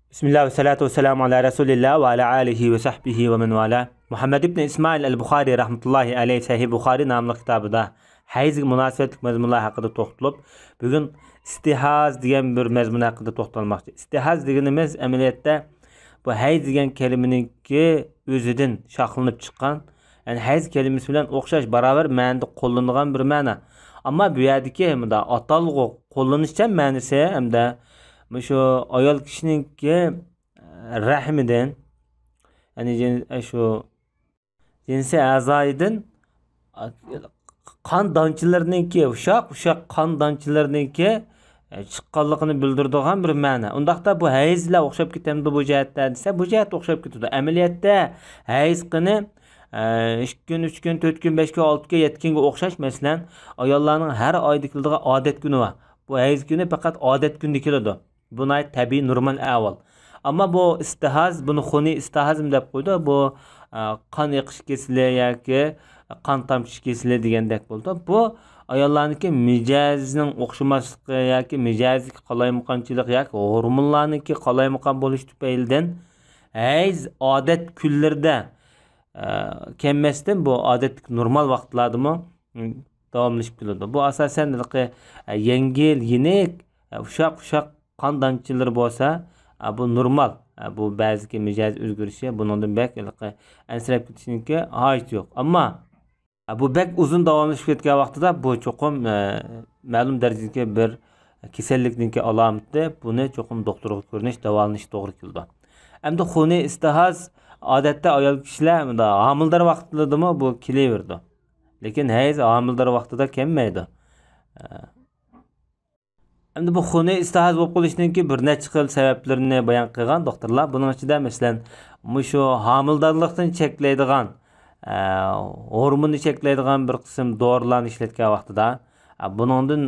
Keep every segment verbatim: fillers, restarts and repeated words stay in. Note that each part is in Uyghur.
بىسمىللا ۋەسسالاتۇ ۋەسسالامۇ ئالا رەسۇلىللا ۋە ئالا ئالىھى ۋە سەھبىھى ۋە مەن ۋالا. مۇھەممەد ئىبن ئىسمائىل ئەل بۇخارى رەھمەتۇللاھى ئەلەيھ سەھىھ بۇخارى ناملىق كىتابىدا ھەيزگە مۇناسىۋەتلىك مەزمۇنلار ھەققىدە توختىلىپ، بۈگۈن ئىستىھاز دېگەن بىر مەزمۇن ھەققىدە توختالماقچى. ئىستىھاز دېگىنىمىز ئەمەلىيەتتە بۇ ھەيز دېگەن كەلىمىنىڭكى ئۆزىدىن شاخلىنىپ چىققان، يەنى ھەيز كەلىمىسى بىلەن ئوخشاش باراۋەر مەنىدە قوللىنىلغان بىر مەنە. ئەمما بۇ يەردىكى مۇنداق ئاتالغۇ قوللىنىشچان مەنىسى ھەمدە مۇشۇ ئايال كىشىنىڭكى، ئە، رەھمىدىن، يەنى جىن-، ئە، شۇ جىنسىي ئەزايىدىن، ئا، قان دانچىلىرىنىڭكى، ئۇششاق، ئۇششاق قان دانچىلىرىنىڭكى، ئە، چىققانلىقىنى بىلدۈرىدىغان بىر مەنە. ئۇنداقتا بۇ ھەيز بىلەن ئوخشاپ كېتەمدۇ بۇ جەھەتتە دېسە، بۇ جەھەتتە ئوخشاپ كېتىدۇ. ئەمەلىيەتتە ھەيز قېنى، ئە، ئىككى كۈن، ئۈچ كۈن، تۆت كۈن، بەش كۈن، ئالتە كۈن، يەتتە كۈنگە ئوخشاش. مەسىلەن، ئاياللارنىڭ ھەر ئايدا كېلىدىغان ئادەت كۈنى بار. بۇ ھەيز كۈنى پەقەت ئادەت كۈندە كېلىدۇ. بۇ ناھايىتى تەبىئىي، نورمال ئەھۋال. ئەمما بۇ ئىستىھاز، بۇنى خۇنى ئىستىھازمۇ دەپ قويىدۇ. بۇ، ئە، قان ئېقىش كېسىلى ياكى قان تامچىش كېسىلى دېگەندەك بولىدۇ. بۇ ئاياللارنىڭكى مىجەزىنىڭ ئوخشىماسلىقى ياكى مىجەزدىكى قالايمىقانچىلىق ياكى ھورمونلارنىڭكى قالايمىقان بولۇشى تۈپەيلىدىن ھەيز ئادەت كۈنلىرىدە، ئە، كەممەستىن بۇ ئادەتتىكى نورمال ۋاقىتلاردىمۇ، م، داۋاملىشىپ كېلىدۇ. بۇ ئاساسەن ھېلىقى، ئە، يەڭگىل، يېنىك، ئە، ئۇششاق، ئۇششاق قان دانچىلىرى بولسا، ئە، بۇ نورمال. ئە، بۇ بەزىدىكى مىجەز ئۆزگىرىشى، بۇنىڭدىن بەك ھېلىقى ئەنسىرەپ كېتىشنىڭكى ھاجىتى يوق. ئەمما، ئە، بۇ بەك ئۇزۇن داۋاملىشىپ كەتكەن ۋاقتىدا بۇ چوقۇم، ئە، مەلۇم دەرىجىدىكى بىر كېسەللىكنىڭكى ئالامىتى، بۇنى چوقۇم دوختۇرغا كۆرۈنۈش، داۋالىنىش توغرا كېلىدۇ. ئەمدى خۇنى ئىستىھاز ئادەتتە ئايال كىشىلەر مۇنداق ھامىلىدار ۋاقىتلىرىدىمۇ بۇ كېلىۋېرىدۇ. لېكىن ھەيز ھامىلىدار ۋاقتىدا كەلمەيدۇ. ئەمدى بۇ خۇنى ئىستىھاز بولۇپ قېلىشنىڭكى بىر نەچچە خىل سەۋەبلىرىنى بايان قىلغان دوختۇرلار. بۇنىڭ ئىچىدە، مەسىلەن، مۇشۇ ھامىلىدارلىقنى چەكلەيدىغان، ئە، ھورموننى چەكلەيدىغان بىر قىسىم دورىلارنى ئىشلەتكەن ۋاقتىدا، ئە، بۇنىڭدىن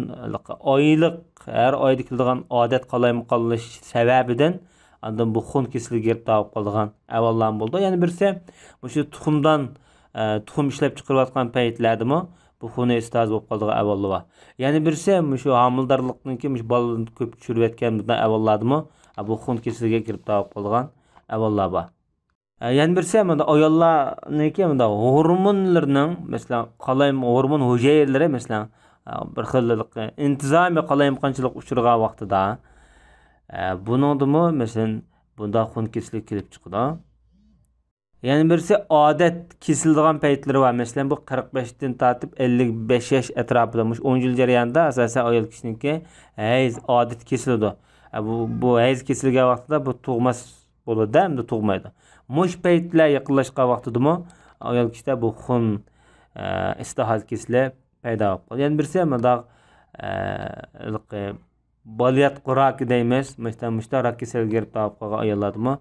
ئايلىق، ھەر ئايدا كېلىدىغان ئادەت قالايمىقانلىشىش سەۋەبىدىن ئاندىن بۇ خۇن كېسىلىگە گىرىپتار بولۇپ قالىدىغان ئەھۋاللارمۇ بولىدۇ. يەنە بىرسى، مۇشۇ تۇخۇمدان، ئە، تۇخۇم ئىشلەپ چىقىرىۋاتقان پەيتلەردىمۇ بۇ خۇنى ئىستىھاز بولۇپ قالىدىغان ئەھۋاللار بار. يەنە بىرسى، مۇشۇ ھامىلىدارلىقنىڭكى مۇشۇ بالىلىرىنى كۆپ چۈشۈرۈۋەتكەن بۇنداق ئەھۋاللاردىمۇ، ئە، بۇ خۇن كېسىلىگە گىرىپتار بولۇپ قالىدىغان ئەھۋاللار بار. ئە، يەنە بىرسى، مۇنداق ئاياللارنىڭكى مۇنداق ھورمونلىرىنىڭ، مەسىلەن، قالايمىقان ھورمون ھۈجەيرىلىرى، مەسىلەن، ئە، بىر خىل ئىنتىزامىي قالايمىقانچىلىققا ئۇچرىغان ۋاقتىدا، ئە، بۇنىڭدىمۇ، مەسىلەن، بۇنداق خۇن كېسىلى كېلىپ چىقىدۇ. يەنە بىرسى، ئادەت كېسىلىدىغان پەيتلىرى بار. مەسىلەن، بۇ قىرىق بەشتىن تارتىپ ئەللىك بەش ياش ئەتراپىدا، مۇشۇ ئون يىل جەريانىدا ئاساسەن ئايال كىشىنىڭكى ھەيز ئادىتى كېسىلىدۇ. ئە، بۇ، بۇ ھەيز كېسىلگەن ۋاقتىدا بۇ تۇغماس بولىدۇ، ئەمدى تۇغمايدۇ. مۇشۇ پەيتلەر يېقىنلاشقان ۋاقتىدىمۇ ئايال كىشىدە بۇ خۇن، ئە، ئىستىھاز كېسىلى پەيدا بولۇپ قالىدۇ. يەنە بىرسى مۇنداق، ئە، ھېلىقى بالىياتقۇ راكى دەيمىز، مۇشتا-، مۇشتا راك كېسەلگە گىرىپتار بولۇپ قالغان ئاياللاردىمۇ،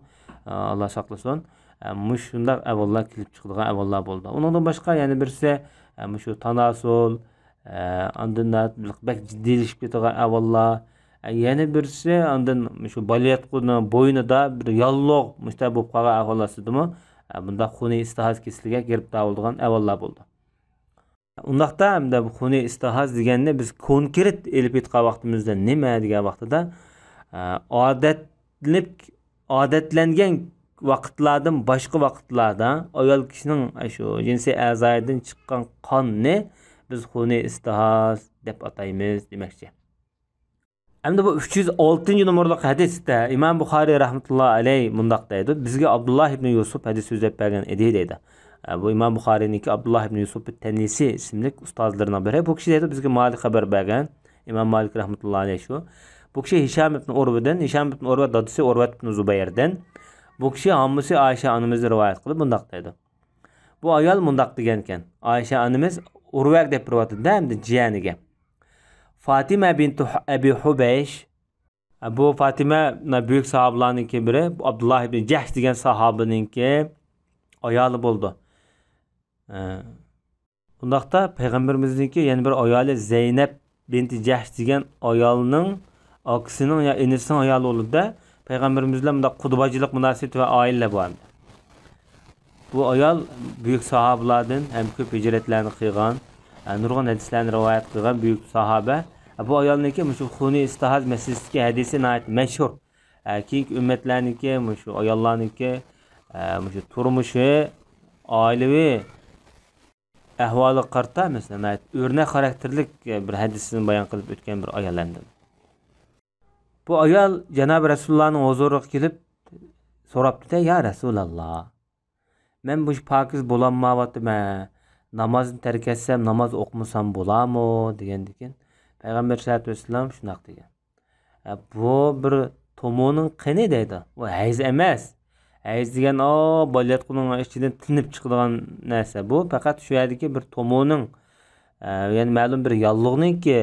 ئە، ئاللا ساقلىسۇن، ئە، مۇشۇنداق ئەھۋاللار كېلىپ چىقىدىغان ئەھۋاللار بولىدۇ. ئۇنىڭدىن باشقا يەنە بىرسى، ئە، مۇشۇ تاناسۇل، ئە، ئاندىن بەك جىددىيلىشىپ كېتىدىغان ئەھۋاللار، ئە، يەنە بىرسى ئاندىن مۇشۇ بالىياتقۇنىڭ بوينىدا بىر ياللۇغ مۇشتا بولۇپ قالغان ئەھۋاللار ئاستىدىمۇ، ئە، بۇنداق خۇنى ئىستىھاز كېسىلىگە گىرىپتار بولىدىغان ئەھۋاللار بولىدۇ. ئۇنداقتا ئەمدى بۇ خۇنى ئىستىھاز دېگەننى بىز كونكرېت ئېلىپ ئېيتقان ۋاقتىمىزدا نېمە دېگەن ۋاقتىدا، ئە، ئادەتلىك، ئادەتلەنگەن ۋاقىتلاردىن باشقا ۋاقىتلاردا ئايال كىشىنىڭ شۇ جىنسىي ئەزايىدىن چىققان قاننى بىز خۇنى ئىستىھاز دەپ ئاتايمىز دېمەكچى. ئەمدى بۇ ئۈچ يۈز ئالتىنچى نومۇرلۇق ھەدىستە ئىمام بۇخارىي رەھمەتۇللا ئەلەي مۇنداق دەيدۇ، بىزگە ئابدۇللا ئىبنى يۈسۈپ ھەدىس سۆزلەپ بەرگەن ئىدى دەيدۇ. ئە، بۇ ئىمام بۇخارىينىڭكى ئابدۇللا ئىبنى يۈسۈپ تەنىسى ئىسىملىك ئۇستازلىرىنىڭ بىرى. بۇ كىشى دەيدۇ، بىزگە مالىك خەۋەر بەرگەن، ئىمام مالىك رەھمەتۇللا ئەلەي شۇ. بۇ كىشى ھىشام ئىبنى ئۇرۋىدىن، ھىشام ئىبنى ئۇرۋە دادىسى ئۇرۋەت ئىبنى زۇبەيردىن. بۇ كىشى ھاممىسى ئائىشە ئانىمىزدىن رىۋايەت قىلىپ مۇنداق دەيدۇ. بۇ ئايال مۇنداق دېگەنكەن، ئائىشە ئانىمىز ئۇرۋەگە دەپ بېرىۋاتىدۇ-دە، ئەمدى جىيەنىگە. فاتىمە بىنتۇ ئەبى ھۇبەيش، بۇ فاتىمە بۈيۈك ساھابىلارنىڭكى بىرى، بۇ ئابدۇللا ئىبنى جەھش دېگەن ساھابىنىڭكى ئايالى بولىدۇ. ئۇنداقتا پەيغەمبىرىمىزنىڭكى يەنە بىر ئايالى زەينەپ بىنتى جەھش دېگەن ئايالنىڭ ئاكىسىنىڭ يا ئىنىسىنىڭ ئايالى بولىدۇ-دە، پەيغەمبىرىمىز بىلەن مۇنداق قۇدىباجىلىق مۇناسىۋىتى ۋە ئائىلىلەر بار. بۇ ئايال بۈيۈك ساھابىلاردىن ھەم كۆپ ھىجرەتلەرنى قىلغان، ئە، نۇرغۇن ھەدىسلەرنى رىۋايەت قىلغان بۈيۈك ساھابە. ئە، بۇ ئايالنىڭكى مۇشۇ خۇنى ئىستىھاز مەسىلىسىدىكى ھەدىسى ناھايىتى مەشھۇر. ئە، كېيىنكى ئۈممەتلەرنىڭكى، مۇشۇ ئاياللارنىڭكى، ئە، مۇشۇ تۇرمۇشى، ئائىلىۋى ئەھۋالىغا قارىتا، مەسىلەن، ناھايىتى ئۆرنەك خاراكتېرلىك بىر ھەدىسىنى بايان قىلىپ ئۆتكەن بىر ئايال ئەمدى. بۇ ئايال جانابى رەسۇلۇللانىڭ ھۇزۇرىغا كېلىپ سوراپتۇ-دە، يا رەسۇلاللا، مەن بۇ پاكىز بولالمايۋاتىمەن، نامازنى تەرك ئەتسەم، ناماز ئوقۇمىسام بولامۇ؟ دېگەندىكىن، پەيغەمبەر سەللەللاھۇ ئەلەيھى ۋەسەللەم شۇنداق دېگەن. ھە، بۇ بىر تومۇرنىڭ قېنى دەيدۇ. ئۇ ھەيز ئەمەس. ھەيز دېگەن، ئاۋۇ بالىياتقۇنىڭ ئىچىدىن تىنىپ چىقىدىغان نەرسە. بۇ پەقەت شۇ يەردىكى بىر تومۇرنىڭ، ئە، يەنى مەلۇم بىر ياللۇغنىڭكى،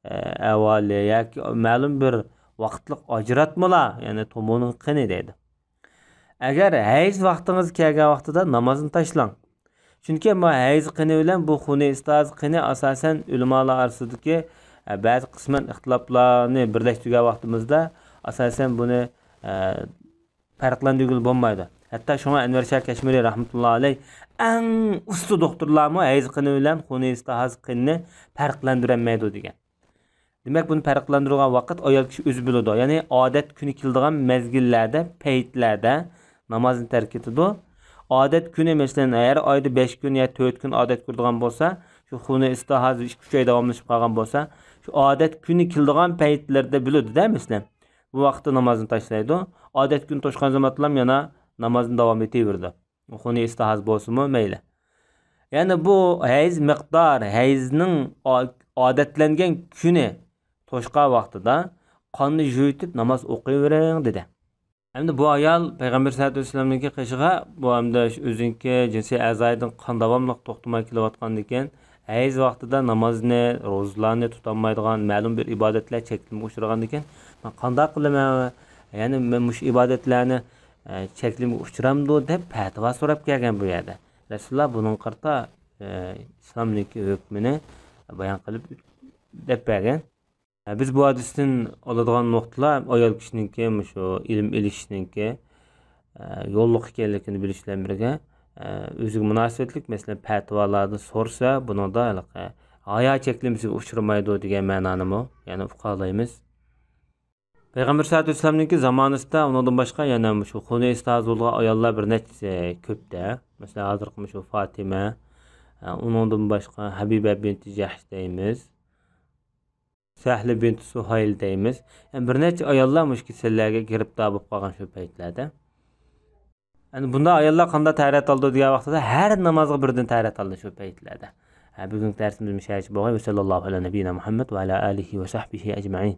ئە، ئەھۋالى ياكى مەلۇم بىر ۋاقىتلىق ئاجراتمىلا، يەنى تومۇرنىڭ قېنى دەيدۇ. ئەگەر ھەيز ۋاقتىڭىز كەلگەن ۋاقتىدا نامازنى تاشلاڭ. چۈنكى بۇ ھەيز قېنى بىلەن بۇ خۇنى ئىستىھازە قېنى ئاساسەن ئۆلىمالار ئارىسىدىكى، ئە، بەزى قىسمەن ئىختىلاپلارنى بىرلەشتۈرگەن ۋاقتىمىزدا ئاساسەن بۇنى، ئە، پەرقلەندۈرگىلى بولمايدۇ. ھەتتا شۇڭا ئەنۋەر شاھ كەشمىرى رەھمەتۇللا ئەلەيھ ئەڭ ئۇستا دوختۇرلارمۇ ھەيز قېنى بىلەن خۇنى ئىستىھازە قېنىنى پەرقلەندۈرەلمەيدۇ دېگەن. دېمەك، بۇنى پەرقلەندۈرىدىغان ۋاقىت ئايال كىشى ئۆزى بىلىدۇ. يەنى ئادەت كۈنى كېلىدىغان مەزگىللەردە، پەيتلەردە نامازنى تەرك ئېتىدۇ. ئادەت كۈنى، مەسىلەن، ھەر ئايدا بەش كۈن يا تۆت كۈن ئادەت كۆرىدىغان بولسا، شۇ خۇنى ئىستىھازە ئىككى ئۈچ ئاي داۋاملىشىپ قالغان بولسا، شۇ ئادەت كۈنى كېلىدىغان پەيتلەردە بىلىدۇ-دە، مەسىلەن، بۇ ۋاقىتتا نامازنى تاشلايدۇ. ئادەت كۈنى توشقان زامانلام يەنە نامازنى داۋام ئېتىۋېرىدۇ. خۇنى ئىستىھاز بولسىمۇ مەيلى. يەنى بۇ ھەيز مىقدار، ھەيزنىڭ ئا-، ئادەتلەنگەن كۈنى توشقان ۋاقتىدا قاننى يۇيۇۋېتىپ ناماز ئوقۇۋېرىڭ، دېدى. ئەمدى بۇ ئايال پەيغەمبەر سەللەللاھۇ ئەلەيھى ۋەسەللەمنىڭكى قېشىغا، بۇ ئەمدى ئۆزىنىڭكى جىنسىي ئەزايىدىن قان داۋاملىق توختىماي كېلىۋاتقاندىكىن، ھەيز ۋاقتىدا نامازنى، روزىلارنى تۇتالمايدىغان، مەلۇم بىر ئىبادەتلەر چەكلىمىگە ئۇچرىغاندىكىن، مەن قانداق قىلىمەن؟ يەنى مەن مۇشۇ ئىبادەتلەرنى، ئە، چەكلىمىگە ئۇچرامدۇ دەپ پەتىۋا سوراپ كەلگەن بۇ يەردە. رەسۇلۇللا بۇنىڭغا قارىتا، ئە، ئىسلامنىڭكى ھۆكمىنى بايان قىلىپ دەپ بەرگەن. ئە، بىز بۇ ھەدىستىن ئالىدىغان نۇقتىلار ئايال كىشىنىڭكى مۇشۇ ئىلىم ئېلىشنىڭكى، ئە، يوللۇق ئىكەنلىكىنى بىلىش بىلەن بىرگە، ئە، ئۆزىگە مۇناسىۋەتلىك، مەسىلەن، پەتىۋالارنى سورىسا، بۇنىڭدا ھېلىقى ھايا چەكلىمىسىگە ئۇچرىمايدۇ دېگەن مەنانىمۇ يەنە ئۇقالايمىز. پەيغەمبەر سەللەللاھۇ ئەلەيھى ۋەسەللەمنىڭكى زامانىسىدا ئۇنىڭدىن باشقا يەنە مۇشۇ خۇنى ئىستىھاز بولغان ئاياللار بىر نەچچىسى كۆپتە. مەسىلەن، ھازىرقى مۇشۇ فاتىمە، ئۇنىڭدىن باشقا ھەبىبە بىنتى جەھش دەيمىز، سەھلە بىنتى سۇھايل دەيمىز. يەنى بىر نەچچە ئاياللار مۇشۇ كېسەللەرگە گىرىپتار بولۇپ قالغان شۇ پەيتلەردە. يەنى بۇنداق ئاياللار قانداق تەھارەت ئالىدۇ دېگەن ۋاقتىدا ھەر نامازغا بىردىن تەھارەت ئالىدۇ شۇ پەيتلەردە. ھە، بۈگۈنكى دەرسىمىز مۇشۇ يەرگىچە بولغاي. ۋەسەللاللاھۇ ئەلا نەبىييىنا مۇھەممەد ۋە ئەلا ئالىھى ۋە سەھبىھى ئەجمەئىن.